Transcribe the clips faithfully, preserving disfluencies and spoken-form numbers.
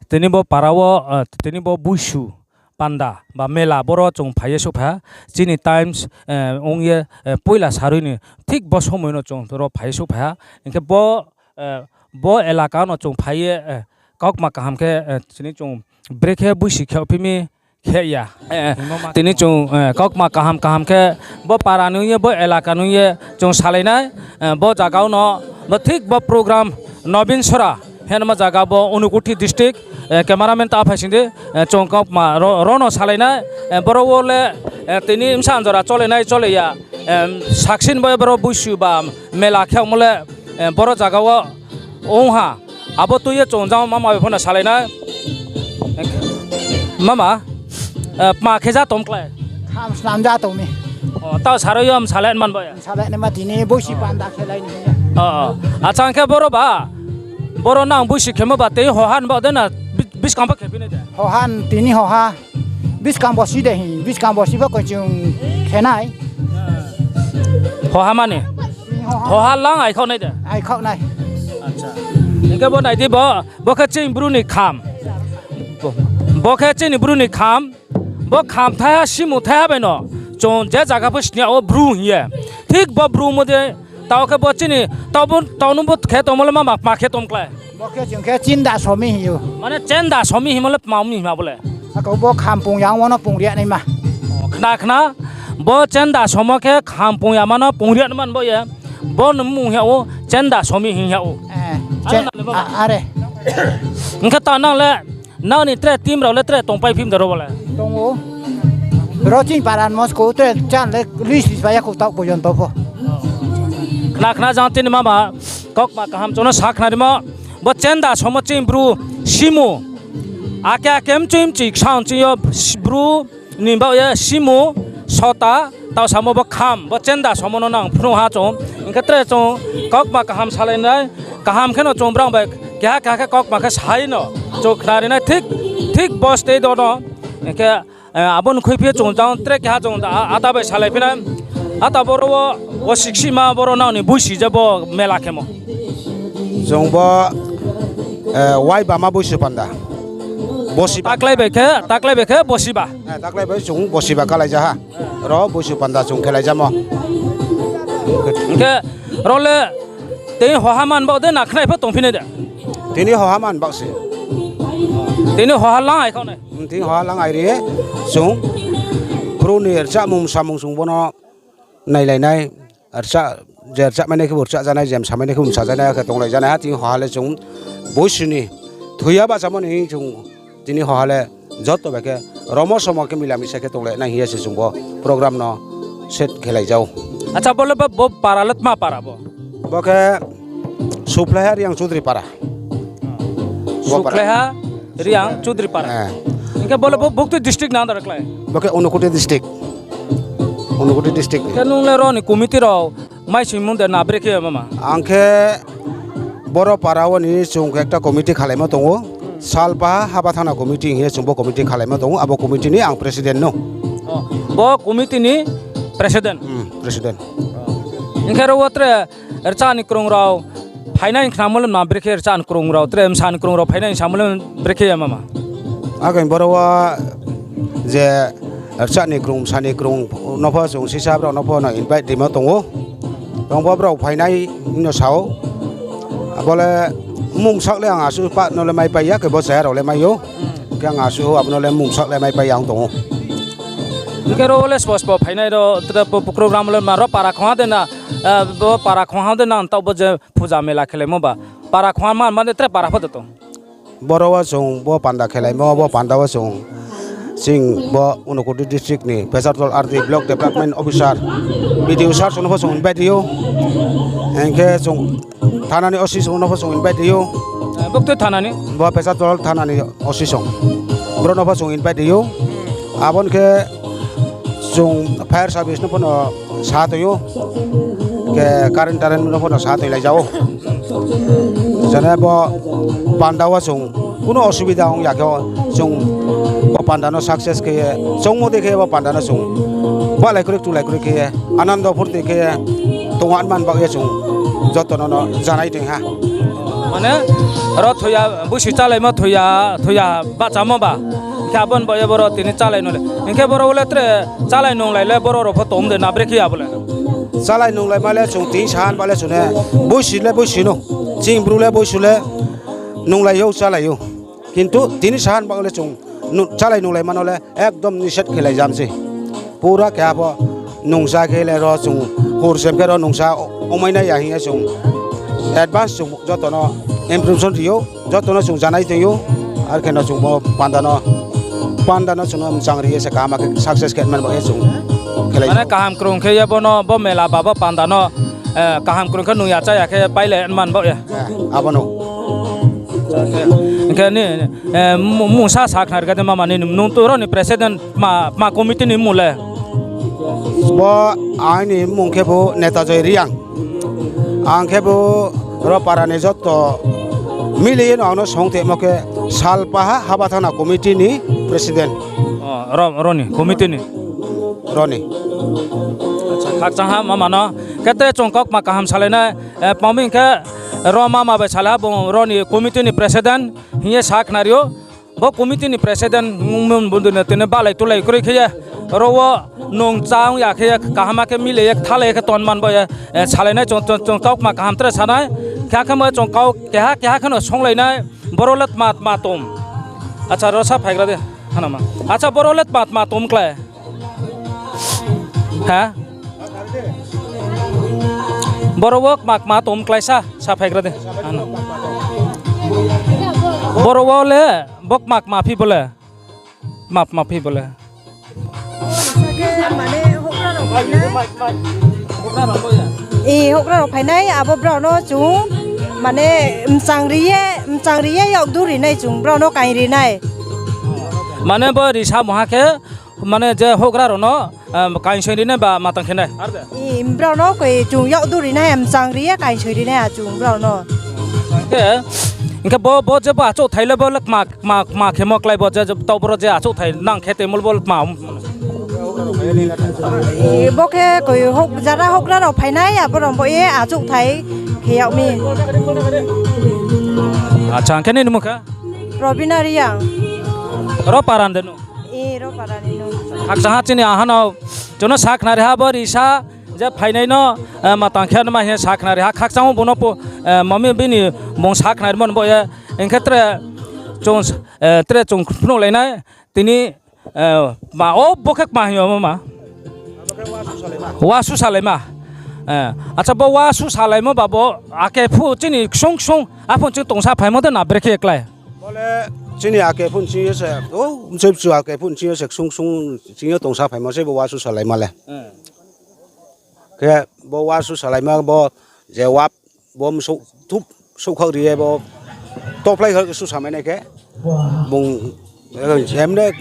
Tini bo para wo, tini bo Boisu panda ba mela boro chung phai ye souhphai ha. Chini times ong ye poila sarui ni thik bo somoi no chung ro phai ye souhphai ha. Hing khe bo elaka no chung phai ye kaukma kaham khe tini chung brekhe boisi khe phi mi khe ya. Tini chung kaukma kaham kaham khe bo para nung ye, bo elaka nung ye chung salai nai. Bo zaga no, bo thik bo program Nobin Sora hingmo zaga bo Unokuti district, cameraman ta phai sing di, chung kaukma ro no salai nai. Boro wo le tini bsa jora cholai nai cholai ya, saksin bo boro Boisu ba mela khe ongmo le boro zaga wo ong ha. Abo tui ye chung jang mama bai pho no salai nai. Mama, tma khe ja tong klái? Kham snam ja tong mi. Taoh sarui yo msalai man bo ya? Msalai naima tini boisi panda khelai ni hing ye. Acha, hing khe boro ba, boro nang boisi khemo ba tei hoha ni baoh de na, buskang pho khe phi nai de? Hoha tini hoha. Buskang bosi de hing, buskang bosi pho koichung khe nai. Hoha mani? Hoha lang aikhaoh nai de? Aikhaoh nai. Hing khe bo nai di bo, bo khe chini bru ni kham. Bo khe chini bru ni kham. Bo kham thaiha, simu thaiha bai no chung je zaga pho sini yag wo bru hing ye. Thik bo bru mo de, taoh khe bo chini, taoh nung bo khe tongmo le mama, tma khe tong klái? Bo khe chung khe chenda somi hing ou. Mane chenda somi hingmo le tma mi hingma bo le? Ako bo kham pung yamo no pung ri ya naima. Khna khna, bo chenda somo khe kham pung yama no pung ri ya naima bo ye. Bo ni mmung hing yag ou chenda somi hing yag ou. Are. Hing khe ta nang le, nang ni tre team rao le tre tongpai phi mde ro bo le? Tong ou. Ro chini para ni mo skou tre chan le list bai ya khou taoh porjonto pho. Khna khna jang tini mama, kaukma kaham chung no sa khnarimo. Bo chenda somo chini bru simu. Ake ake mchui mchui ksa ong chini yo bru ni baoh ye simu, sota, taoh samo bo kham, bo chenda somo no nang phnuh ha chung. Hing khe tre chung kaukma kaham salai nai, kaham khe no chung brang bai keha keha khe kaukma khe sai no chung khnari nai thik, thik bo stage do no. Hing khe abo ni khuiphi ye chung jang tre keha chung ata bai salai phi nai. Ata boro wo, wo siksima boro nang ni boisi je bo mela khemo. Chung bo wai bama Boisu panda. Taklai bai khe, taklai bai khe bosiba. Taklai bai chung bosiba kalai ja ha. Ro Boisu panda chung khelai jamo. Hing khe ro le tei hoha man baoh de na khnai pho tongphi nai de? Tini hoha man baoh se. Tini hoha lang ai khaoh nai? Tini hoha lang ai ri ye chung bru ni rchahmung samung chung bo no nailai nai, je rchahmai nai khe bo rchah ja nai, je msamai nai khe bo msa ja nai, akhe tonglai ja nai ha. Tini hoha le chung Boisu ni thoi ya bahchamo ni hing chung tini hoha le joto bai khe romo somo khe mila misa khe tonglai nai hing ye se chung bo program no set khelai ja ou. Acha, bo le bo para le tma para bo? Bo khe Sukhlaiha Reang Chudri para. Sukhlaiha Reang Chudri para. Hing khe bo le bo buktui district na under klái? Bo khe Unokoti district. Unokoti district. Khe nung le ro ni committee rao maisingmung de na brekhe mama? Ang khe boro para wo ni chung khe ekta committee khalaimo tong ou. Salpaha Habathana committee hing ye chung bo committee khalaimo tong ou. Abo committee ni ang president no. Bo committee ni president? President. Hing khe ro wo tre rchah ni krung rao phainai khnamo le na brekhe, rchah ni krung rao, tre msa ni krung rao phainai samo le brekhe ya mama? Akhe boro wo je rchah ni krung, msa ni krung no pho chung sisa brao no pho no invite rimo tong ou. Tong bo brao phainai no sa ou. Abo le mmung sak le ang asuh pah no le maipai ya, khe bo chaya rao le mai ou. Khe ang asuh abo no le mmung sak le maipai ya ong tong ou. Hing khe ro le sbo sbo phainai ro, tre program le ma ro para khongha de na, bo para khongha de na taoh bo je puja mela khelaimo ba. Para khongha man mane tre para pho de tong. Boro wo chung bo panda khelaimo, bo panda wo chung ching bo Unokoti district ni Pechartol R D block development officer, B D O sir song no pho chung invite ri ou. Hing khe chung thana ni O C song no pho chung invite ri ou. Buktui thana ni? Bo Pechartol thana ni O C song. Boro no pho chung invite ri ou. Abo ni khe chung fire service no pho no sa toi ou. Khe current tarrent no pho no sa toi lai ja ou. Jene bo panda wo chung kuno osubida ong ya khe chung bo panda no success khe ye, chongmo dei khe bo panda no chung bahlai kroi tulai kroi khe ye, anando phurti khe ye tongman man baoh ye chung joto no no janai toing ha. Mane, ro thoiya, busi chálaimo thoiya, thoiya bahchamo ba. Hing khe abo ni baoh ye boro tini chálai nung le. Hing khe boro wo le tre chálai nunglai le boro rao pho tong de na brekhe ya bo le. Chálai nunglaima le chung tini saha ni ba le chung ne, busi le busi no, ching bru le busi le nunglai ou, chálai ou. Kintu tini saha ni ba le chung nu-, chálai nunglaima no le ekdom nished khelai jam se. Pura keha pho nungsa khe le ro chung hur sem khe ro nungsa ongmai nai ya hing ye chung advance chung joto no information ri ou, joto no chung janai tong ou, ar khe no chung bo panda no, panda no chung no mchang ri ye se kaham khe success khe man ba ye chung khelai. Mane kaham krung khe ye bo no, bo mela ba bo panda no, eh, kaham krung khe nung ya chá ya khe pailai man ba ye. Eh, abo no. Hing khe ni, eh, mu-, mungsa sakhnari kha de mama ni nung tu ro ni president ma, ma committee ni mmung le? Bo aini mmung khe bo Neta Joy Reang. Ang khe bo ro para ni joto mili ye no ang no song temo khe Salpaha Habathana committee ni president. O, ro, ro ni committee ni? Ro ni. Acha, khakchang ha mama no. Khe tre chung kaukma kaham salai nai, eh, paming khe ro mama bai salai ha bung ro ni committee ni president hing ye sakhnari ou. Bo committee ni president ongmo ni bodei no tini bahlai tulai kroi khe ye, ro wo nung chá ong ya khe ye, kaham khe mili ye, kthalai ye khe tong man ba ye, eh, salai nai chung, chung, chung kaukma kaham tre sa nai. Khe akhe mo chung kau keha keha khe no songlai nai, boro le tma tma tong. Acha, ro sa phaigra de, hanama. Acha, boro le tma tma tong klái? Ha? Boro wo kma kma tong klái sa, sa phaigra de. Ano. Boro wo le, bo kma kma phi bo le? Kma kma phi bo le? E, houhgra rao phainai, abo brao no chung, mane, mchang ri ye, mchang ri ye yak du ri nai chung, brao no kaing ri nai. Mane bo risa mungha khe, mane je houhgra rao no, eh, kaing soi ri nai ba matang khe nai. E, brao no koi chung yak du ri nai, mchang ri ye kaing soi ri nai ha chung brao no. Khe, hing khe bo, bo je bo achouhthai le bo le kma, kma, kma khemo klái bo je, je taoh boro je achouhthai nang khe temo le bo le kma. E, bo khe koi houh-, jara houhgra rao phainai, abo rao bo ye achouhthai khe yag mi. Acha, hing khe nini mmung khe? Robina Reang. Ro para ni de no? E, ro para ni no. Khakchang ha chini aha no, chung no sakhnari ha bo risa, je phainai no, eh, matang khe no ma hing ye sakhnari ha, khakchang ou bung no po, eh, mami bini bung sakhnarimo ni bo ye, hing khe tre chung, eh, tre chung phnuhlai nai, tini, eh, ma o bo khe kma hing yo ma? Wa su salaima. Eh, acha, bo wa su salaimo ba bo, ake phu chini ksung ksung, aphung ching tongsa phaimo de na brekhe klái? Bo le chini ake phu ching yo se, o, mchoi bchu ake phu ching yo se ksung ksung ching yo tongsa phaimo se bo wa su salaima le. Khe bo wa su salaima bo je wa bo msouh thup souhkhaoh ri ye bo tophlai kha su samai nai khe bung, eh, emne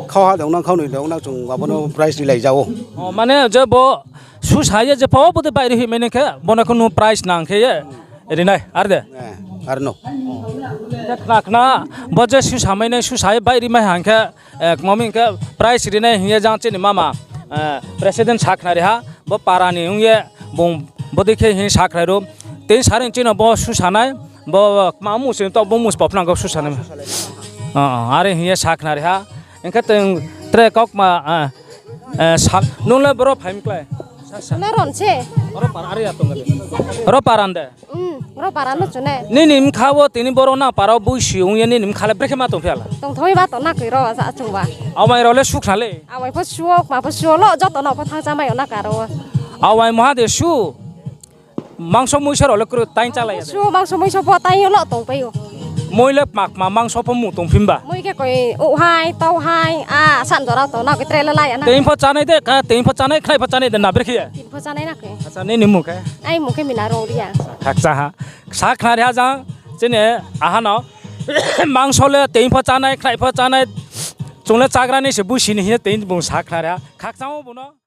khauha dongnang khaunoi dongnang chung abo no prize rilai ja ou. O, mane je bo susa ye je pho bo de baihri hoihmai nai khe bo no khe nung prize nang khe ye ri nai, ar de? Eh, ar no. Khna khna, bo je susa mai nai, susa ye baihri mai hang khe, eh, kmami hing khe prize ri nai hing ye jang chini mama, eh, president sakhnari ha, bo para ni ong ye, bung bodei khe hing sakhnari ou, tini sari chini bo susa nai, bo kma musi to bo musi pho phnang khe susa nai. O, o, are hing ye sakhnari ha, hing khe tong tre kaukma, eh, eh, sa-, nung le boro phai mi klái? Sa, sa. Ro para ni de? Ro para no chung nai. Nini bkha wo tini boro na para wo boisi ong ye nini bkha le brekhe ma tongphi ya la? Tongthoi ba tong na koi ro, sa chung ba. Awai rao le sukhna le? Awai pho su ou, kma pho su ou, lo joto no pho thanngchamai yo na karo wo. Awai mungha de su, mangso muiso rao le kroi, taing chálai ya de? Su, mangso muiso pho taing yo lo tongpai ou. Mui le kma kma mangso pho mung tongphi ba? Mui khe koi ouhai, tauhai, a, san jora tong na koi tre le la ya na. Teing pho chánai de, ka, teing pho chánai, khnai pho chánai de na brekhe ye? Teing pho chánai na koi. Acha, nini mmung khe? Ai mmung khe Mina Rongria. Khakchang ha. Sakhnari ha jang, chini aha no. Mangso le teing pho chánai, khnai pho chánai. Chung le chágra ni se boisi ni hing ye teing bung sakhnari ha. Khakchang ou bung no.